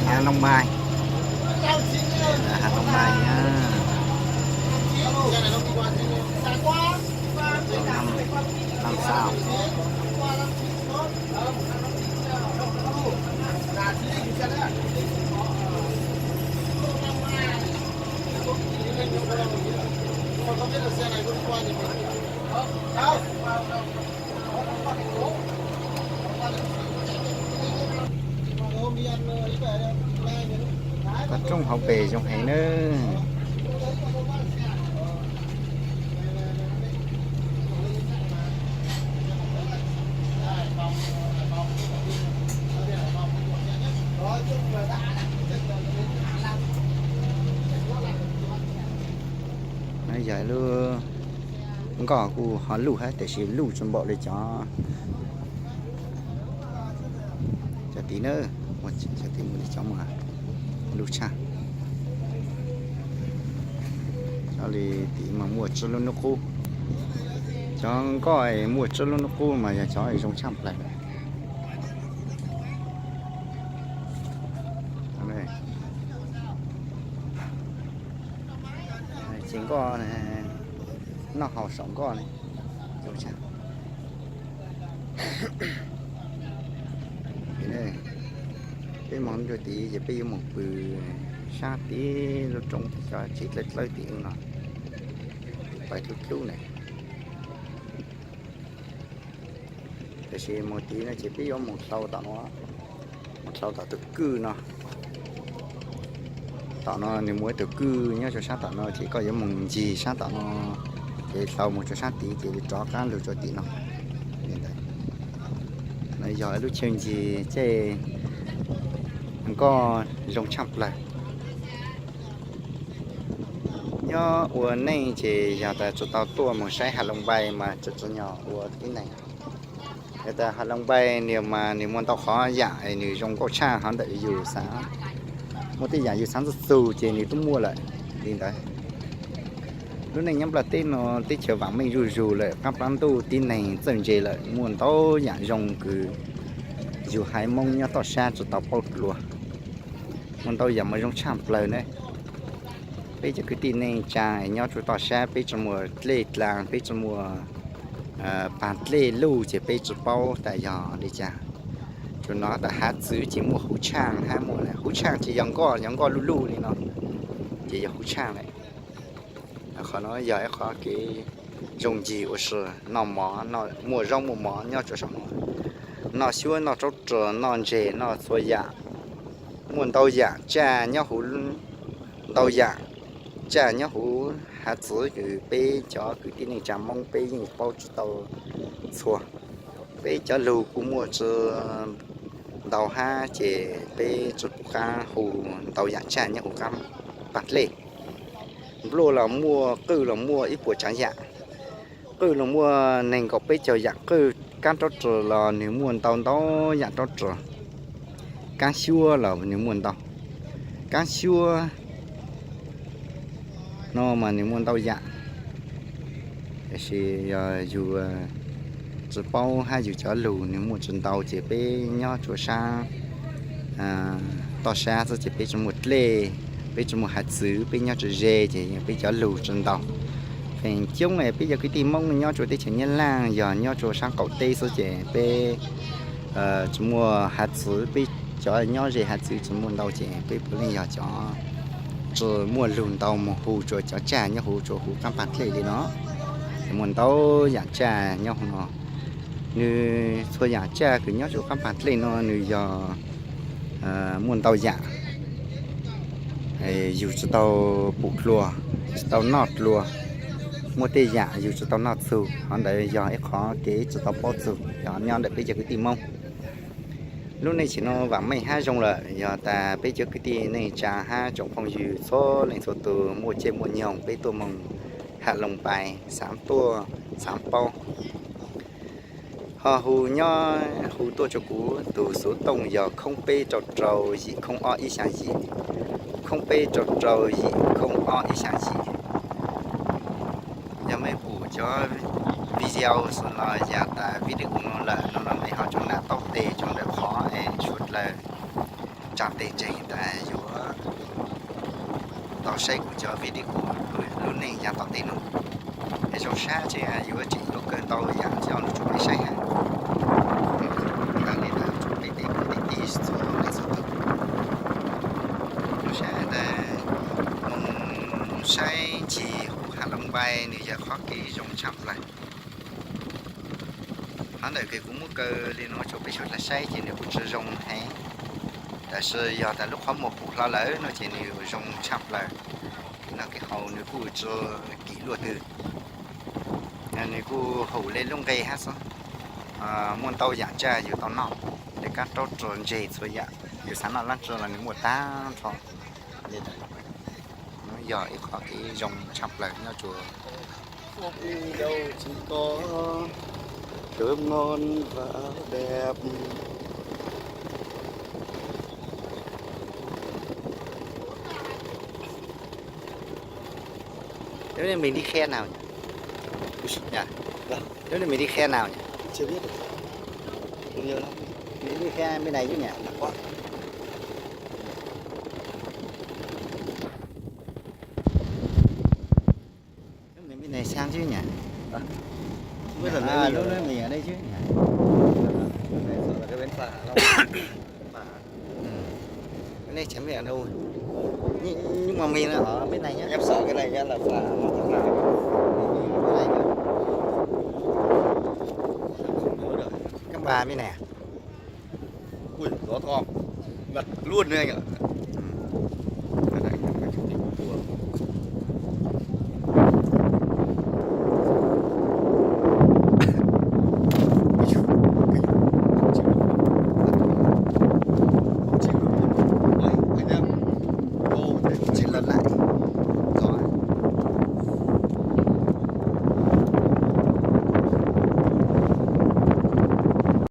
Hà Long Mai. Đây là Hà Long Mai nha. Năm, năm sao. Toj roob hauv pes zoo heev nawb. Yog lub nkoj kuj ho luj thiab tiam sis luj tsis npaum li cov, cov tid na, cov tid mus li cov mas luj tshaj. Cov li tid mas muaj tsib lub hnub qub. Cov nkoj muaj tsib lub hnub qub mas yog cov zoo tshaj plaws. Ces nkoj noj haus saum nkoj ne. Peb moog rua tid ces peb yuav moog pw sab tid lub roob cov tsev dlawb dlawb tim no, pais dlub dlub ne. Tab sis moog tid no ces peb yuav moog dlhau tom no, moog dlhau tom tus kwj no. Tom no nws muaj ib tug kwj nyob rua sab tom no ces koj yuav moog ncig sab tom no, ces dlhau moog rua sab tid ces yuav rov qaab lug rua tim no. No yog ib lub chaw ncig tej nkoj zoo tshaj plawg. Nyob ua neej ces yog tas tsi tau tuaj moog saib Has Loos Npai mas tsi tsi nyog ua tib neeg. Yog tas Has Loos Npai nwg mas nwg muaj ntau qhov yaam nwg zoo nkauj tshaj hov ntawm yug xaav. Muaj tej yaam yug xaav txug txug ces nwg tub muaj lawm li ntawd. Lub neej nyob Nplog teb no teb chaws vaam meej zuj zug lawm, qaab plab ntuj tib neeg txawj ntse lawm, muaj ntau yaam zoo kws yug haiv Moob nyob toj sab tsi tau paub dlua. Muaj ntau yaam mas zoo tshaj plawg ne. Peb cov kwv tij neej tsaa nyob rua toj sab peb tsi muaj dlej dlaa, peb tsi muaj paag dlej luj ces peb tsi paub tas yog li cas. Tsuas nov tas hav txwv ces muaj huv tshaaj hab, muaj huv tshaaj ces yog nkoj, yog nkoj luj luj li no ces yog huv tshaaj lawm. Qhov no yog ib qhov kev zoo ncig ua si, noj mov, muaj zaub muaj mov nyob rua saum no, noj xyuab noj raub ris noj ntses noj txhua yaam. Muaj ntau yaam tsaj nyob huv, ntau yaam tsaj nyob huv hav txwv kws peb cov kwv tij neej tsaa Moob peb yeej paub tsi tau txhua. Peb cov lug kuj muaj tsi ntau hab ces peb tsi pum qaab hu ntau yaam tsaj nyob huv qaab paag dlej. Nplua los muaj, qwj los muaj ib puas tsaav yaam. Qwj los muaj neeg nkaum peb caug yaam qwj. Kaab raub ris los nwg muaj ntau ntau yaam raub ris. Kaab xyuab los nwg muaj ntau. Kaab xyuab no mas nwg muaj ntau yaam, tab sis yog yug tsi paub hab yug cov lug nwg muaj tsi ntau ces peb nyob rua saab toj sab xwb ces peb tsi muaj dlej, peb tsi muaj hav txwv, peb nyob tsi ze ces peb cov lug tsi ntau. Feem coob peb cov kwv tij Moob nyob rua teb chaws Nyab Laaj yog nyob rua saab qaum teb xwb ces peb tsi muaj hav txwv, peb cov nyob ze hav txwv tsi muaj ntau ces peb puav leej yog cov tsi muaj lug ntau moog hu rua cov tsaj nyob huv, rua huv qaab paag dlej li no. Muaj ntau yaam tsaj nyob huv no. Nwg txhua yaam tsaj kws nyob rua qaab paag dlej no nwg yog muaj ntau yaam yug tsi tau pum dlua, tsi tau noj dlua. Muaj tej yaam yug tsi tau noj txug, qhov ntawd yog ib qhov kev tsi tau paub txug cov nyob ntawm peb cov kwv tij Moob. Lub neej tsim no vaam meej hab zoo lawm, yog tas peb cov kwv tij neej tsaa hab tsoom phooj ywg txhua leej txhua tug muaj caij muaj nyoog peb tuaj moog Has Loos Npai xaav tuaj xaav paub. Ho hu nyob hu tuaj rau kuv tus xuv tooj yog khoob peb rau rau yim khoob ob ib xyaa yim, khoob peb rau rau yim khoob ob ib xyaa yim. Yog mej pum cov video los yog tas video no lawm no los mej ho tsum nam taub tes tsum ntawm qhov es suav dlawg tsaa tes ntseeg tas yuav tau saib kuv cov video lub neej yav tom ntej no. Es zoo sab tseeb yuav tseem yuav kawg ntau yam coj los rau peb saib hab. Tag li ntawd rau peb tes kwv tij txhua leej txhua tug. Zoo sab tas moog saib ncig huv Has Loos Npai nws yog qhov kev zoo tshaj plaws. Qhov ntawm kev kuv muab kaw li no rau peb suav dlawg saib ces nws kuj tsi zoo heev, tab sis yog tas lub qhov muag pum hlo lawm no ces nws zoo tshaj plaws. Kev noj kev haus nws kuj tsi kim luaj twg, nws kuj haum le lub nqe hab xwb. Muaj ntau yam tsaj yus tau noj, le kab raub rua ntseg txhua yam yus xav noj dlaab tsi los nws muaj tag nrho. Yog ib qhov kev zoo tshaj plaws nyob rua Lub neej mej dib qhia nag, lub neej mej dib qhia nag, mej dib qhia mej nais yub nyam. Lub neej mej nais xyaa yub nyam, lub neej mej nais yub nyam. Nej tseem mej nais, nyuj mos mej na, mej nais nyob. Kab npas mej nais. Tsis los